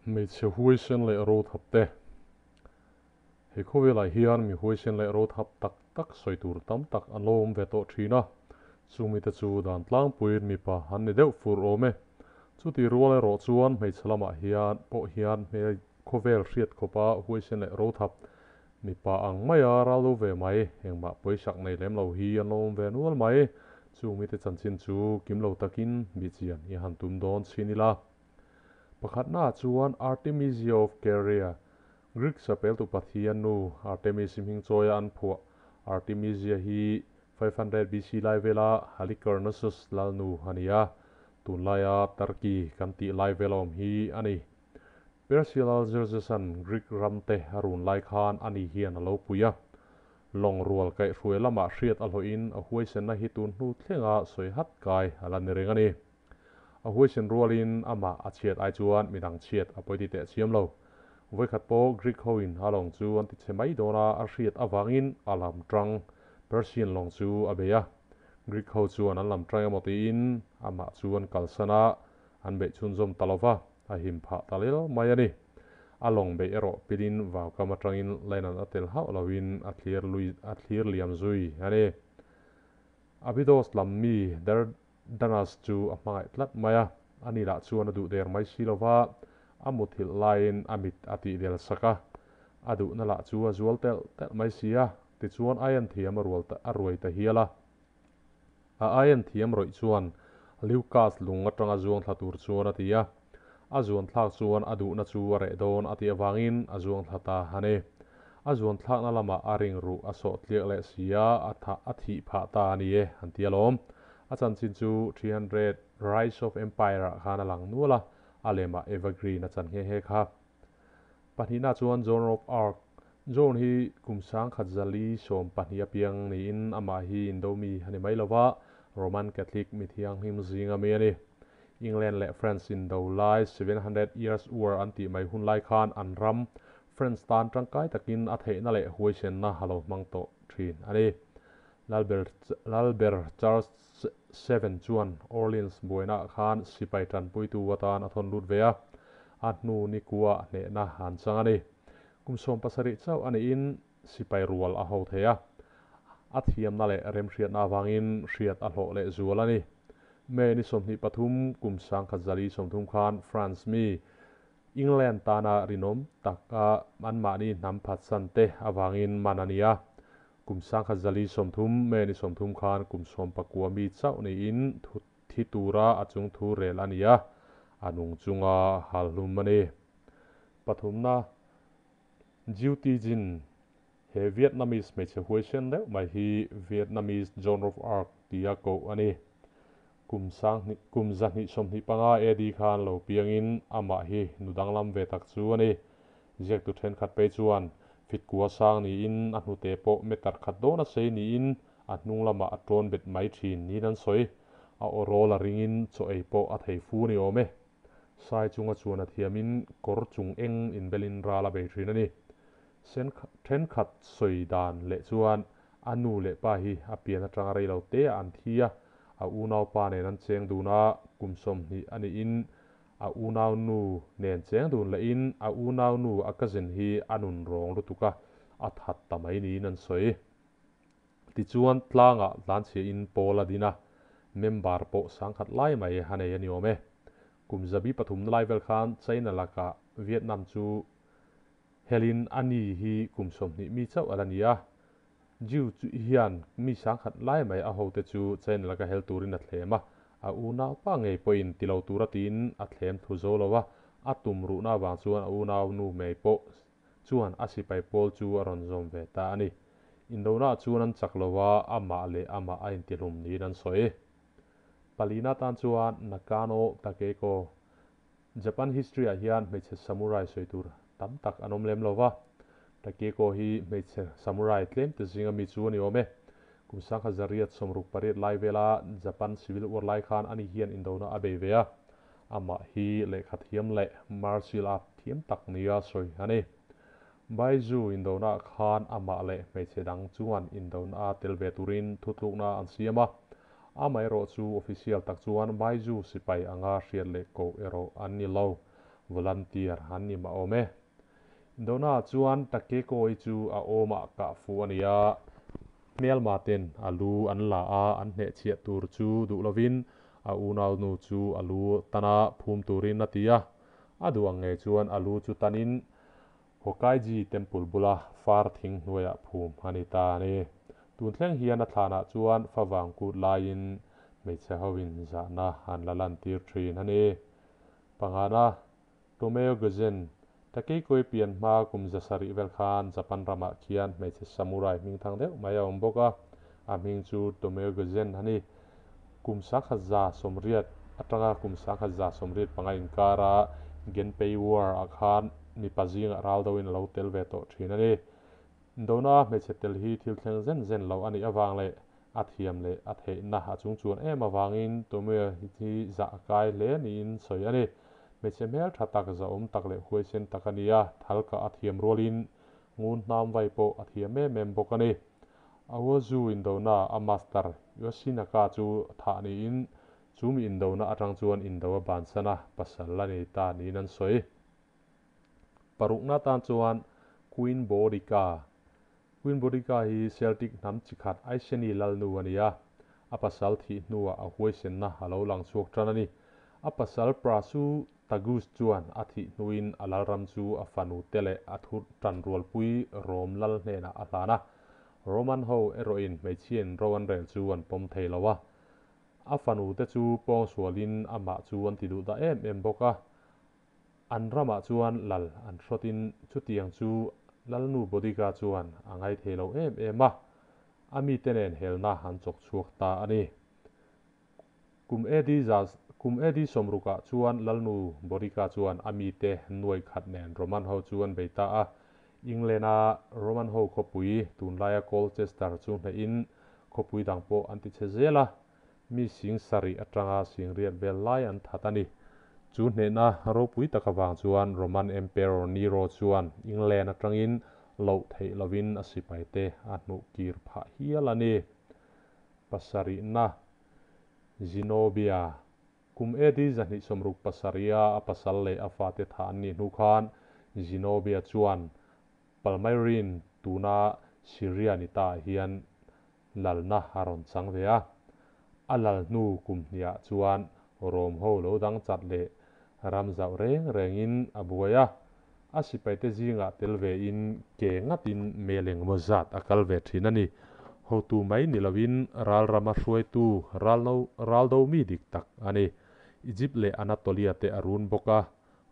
Hmeichhe huaisen leh rothap te. He khawvelah hian mi huaisen leh rothap tak tak sawi tur tam tak an lo awm ve tawh thin a, chumi te chu dan tlangpuiin mipa an ni deuh fur awm e. Chuti rual erawh chuan hmeichhe lamah hian pawh hian khawvel hriat khawpa huaisen leh rothap mipa ang maia ral lo ve mai, engmah pawisak nei lem lo hi an lo awm ve nual mai. Chumi te chanchin chu kim lo takin bihchian i han tum dawn chhin ila. Pakhatnaah chuan Artemisia of Caria, Greek sapeltu pathian nu Artemis-i hming chawia an phuah Artemisia hi 500 BC lai vela Halicarnassus lalnu a ni a, tunlaia Turkey kan tih lai vela awm hi a ni. Persia lal Xerxes-a'n Greek ramte a run lai khan ani hian a lo pui a. Lawng rual kaihhruai lamah hriat a hlawhin a huaisenna hi tun hnu thlenga sawi hat kai a la ni reng a ni. A huaisen rualin amah a chhiat ai chuan midang chhiat a pawi ti teh chiam lo. Vawikhat pawh Greek hoin a lawng chu an ti chhe mai dawn a, a hriat avangin a lam tang Persian lawng chu a bei a. Greek ho chuan an lam tang emaw tiin amah chu an kalsan a, an beih chhunzawm ta lo va, a him phah ta lel mai a ni. A lawng beih erawh pilin vaukam atangin line-an a tel hauh loin a thlir lui a thlir liam zui a ni. Abydos lam mi Dardanas chu a hmangaih tlat mai a, ani lah chuan a duh der mai si lo va, a muthilh laiin a mit a tih del sak a, a duhna lah chu a zual telh telh mai si a, tichuan aian thiam a rual a ruai ta hial a. A aian thiam rawih chuan Leucas lung atanga zuang thla tur chuan a ti a, a zuan thlak chuan a duhna chu a reh dawn a tih avangin a zuang thla ta a ni. A zuan thlakna lamah a ring ruh a sawh tliak leh si a, a thah a thih phah ta a ni e, an ti alawm. A chanchin chu 300 Rise of Empire ah khan a lang nual a, a lemah Eva Green a chan nghe nghe kha. Pahnihna chuan Joan of Arc. Joan hi kum sangkhat zali sawm pahnih a piang niin amah hi Indo mi a ni mai lova, Roman Catholic mi thianghlim zinga mi a ni. England leh France Indo lai 700 Years War an tih mai hun lai khan an ram France tan tangkai takin a theihna leh huaisenna a lo hmang tawh thin a ni. Lalber Charles Seven chuan Orleans buainaah khan sipai tanpuitu atan a thawn lut ve a, a hnu nikua hnehna an chang a ni. Kum 17 chauh a niin sipai rual a ho thei a, a thiamna leh remhriatna avangin hriat a hlawh leh zual a ni. May ni 23 kum 1030 khan France mi England tana rinawm taka anmahni hnam phatsan te avangin man a ni a. Kum 1030 May ni 30 khan kum 19 mi chauh niin thi tura a chung thu rel a ni a, a nung chunga hal hlum a ni. Pathumna, Duty Jin, he Vietnamese hmeichhe huaisen deuh mai hi Vietnamese Joan of Arc tia koh a ni. Kum sang kum 225 AD khan lo piangin amah hi nu danglam ve tak chu a ni. Ziaktu thenkhat phei chuan fit kua sang niin a hnute pawh meter khat dawn a sei niin a hnung lamah a tawn bet mai thin niin an sawi. A aw rawl a ringin chaw ei pawh a thei fu ni awm e. Sai chunga chuan a thiamin kawr chung eng inbelin ral a bei thin a ni. Sen thenkhat sawi dan leh chuan a nu leh pa hi a pian atanga rei lo te ah an thi a, a unau pa nen an cheng dun a, kum 20 a niin a unau nu nen cheng dun lehin a unau nu a cousin hi a nun rawng lutuk a, a that ta mai niin an sawi. Tichuan tlangah tlanchhiahin pawl a din a, member pawh sangkhat lai mai a nei a ni awm e. Kum zabi pathumna lai vel khan China lakah Vietnam chu helin a ni hi kum 20 mi chauh a la ni a. Jiu chu hian mi sangkhat lai mai a hote chu China laka hel turin a thlem a, a unau pa ngei pawhin ti lo tura tiin a thlem thu zo lo a, a tum ruhna avang chuan a unau nu mei pawh chuan a sipai pawl chu a rawn zawm ve ta a ni. Indona chuan an chak lo a, amah leh amah a intihlum niin an sawi. Palina tan chuan Nakano Takeko, Japan history-ah hian hmeichhe samurai sawi tur tam tak an awm lem lo va. Takeko hi hmeichhe samurai tlem te zinga mi chu a ni awm e. Kum 1868 lai vela Japan Civil War lai khan ani hian indona a bei ve a. Amah hi lehkha thiam leh martial art thiam tak nia sawi a ni. Baizu indona khan amah leh hmeichhe dang chuan indona a tel ve turin thutlukna an siam a. Amaherawh chu official tak chuan Baizu sipai anga hriat leh koh erawh an ni lo. Volunteer an ni mah awm e. Indona chuan Takeko-i chu a awmah kah fuh a ni a, hmelma ten a lu an la a, an hnehchhiah tur chu duh lovin a unaunu chu a lu tana phum turin a ti a. A duh ang ngei chuan a lu chu tanin Hokaiji Temple bula far thing hnuaiah phum a ni ta a ni. Tun thleng hian a thlanah chuan favang kut laiin hmeichhe hoin zahna an la lantir thin a ni. Pangana, Tomeo Gozen, Takeikoi pian hma kum 700 vel khan Japan ramah khian hmeichhe samurai hming thang deuh mai a awm bawk a, a hming chu Tomeo Gozen a ni. Kum 1180 atanga kum 1185 inkara Genpei War ah khan mipa zingah ral deuhin a lo tel ve tawh thin a ni. Indona hmeichhe tel hi thil thleng zen zen lo a nih avang leh a thiam leh a theihna a chung chuan em avangin Tomeo hi zah a kai hle niin sawi a ni. Hmeichhe hmel tha tak, zahawm tak leh huaisen tak a ni a, thal kah a thiam rualin ngun hnam vai pawh a thiam em em bawk a ni. Aozu indona a master Yoshinaka chu thah niin chumi indona atang chuan indo a bansan a, pasal a nei ta niin an sawi. Parukna tan chuan Queen Boudica. Queen Boudica hi Celtic hnam chi khat Iceni lalnu a ni a, a pasal thih hnuah a huaisenna a lo lang chhuak tan a ni. A pasal Prasutagus chuan a thih hnuin a lalram chu a fanu te leh a thu tanrualpui Rom lal hnenah a hlan a. Roman ho erawhin hmeichhiain ro an rel chu an pawm thei lo a. A fanu te chu pawngsualin amah chu an ti duh dah em em bawk a. An ramah chuan lal an hrawtin chutiang chu Lalnu Boudica chuan a ngaithei lo em em a, a mite nen helna an chawk chhuak ta a ni. Kum AD kum AD 60ah chuan Lalnu Boudica chuan a mite nuai khat nen Roman ho chu an bei ta a. England-a Roman ho khawpui tunlaia Colchester chu hnehin khawpui dang pawh an tichhe zel a. Mi 7000 atanga 80,000 vel lai an that a ni. Chu hnehna ropui tak avang chuan Roman Emperor Nero chuan England atangin loh theih lovin a sipaite a hnuh kir phah hial a ni. Pasarihna, Zenobia, kum AD 267 a a pasal leh a fate thah an nih hnu khan Zenobia chuan Palmyrene tuna Syria ni ta ah hian lalna a rawn chang ve a. A lal hnu kum hniah chuan Rom ho lo dang chat leh ram zauh reng rengin a buai a. A sipaite zingah tel vein ke ngatin mel engemaw zat a kal ve thin a ni. Hotu mai ni loin ral rama hruaitu ral do mi dik tak a ni. Egypt leh Anatolia te a run bawk a.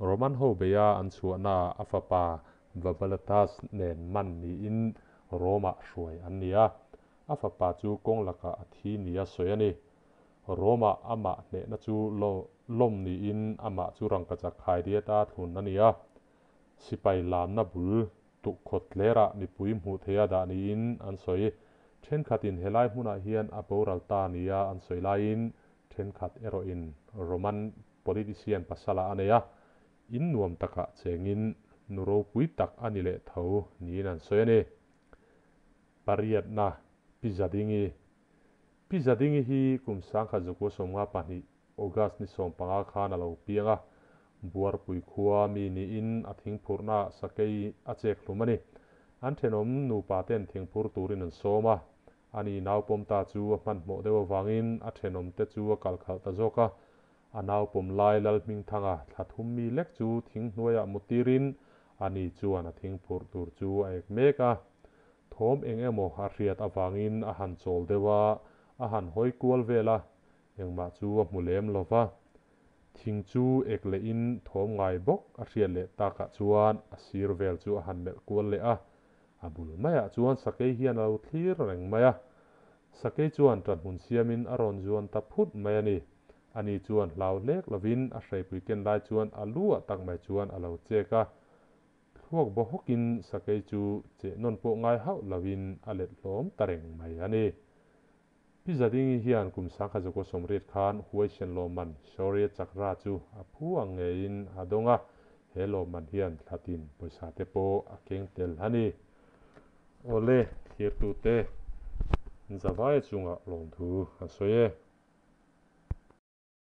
Roman ho beia an chhuahnaah a fapa Vabalathus nen man niin Rome-ah hruai an ni a, a fapa chu kawng lakah a thi nia sawi a ni. Rome-ah amah hnehna chu lawm niin amah chu rangkachak khai diata thlun a ni a. Sipai lamna bul tukkhawt tlerah mipui hmuh theiha dah niin an sawi. Thenkhatin helai hmunah hian a boral ta nia an sawi laiin thenkhat erawhin Roman politician pasala a nei a, In nuam takah chengin nu ropui tak a ni leh tho niin an sawi a ni. Pariatna, Pi Zadingi Pi Zadingi hi kum 1952 August ni 15 khan a lo piang a, Buarpui khua mi niin a thingphurhnaah sakei a chek hlum a ni. An thenawm nupa ten thingphur turin an sawm a, ani naupawm ta chu a hmanhmawh deuh avangin a thenawmte chu a kalkhalh ta zawk a, A nau pawm lai Lalhmingthanga thla thum mi lek chu thing hnuaiah mu tirin ani chuan a thing phurh tur chu a ek mek a. Thawm eng emaw a hriat avangin a han chawl deuh a, a han hawi kual vel a, engmah chu a hmu lem lo va. Thing chu ek lehin thawm ngai bawk a hriat leh takah chuan a sir vel chu a han melh kual leh a, a bul maiah chuan sakei hian a lo thlir reng mai a. Sakei chuan ṭanhmun siamin a rawn zuan ta phut mai a ni. Ani chuan hlau hlek lovin a hreipui ken lai chuan a lu ah tak mai chuan a lo chek a. Thluak baw hawkin sakei chu cheh nawn pawh ngai hauh lovin a let hlawm ta reng mai a ni. Pi Zadingi hian kum 1980 khan Huaisen lawmman Shaurya Chakra chu a phu ang ngeiin a dawng a, he lawmman hian thlatin pawisa te pawh a keng tel a ni. Awle, thirtute, Zavaia chungah lawmthu a sawi e.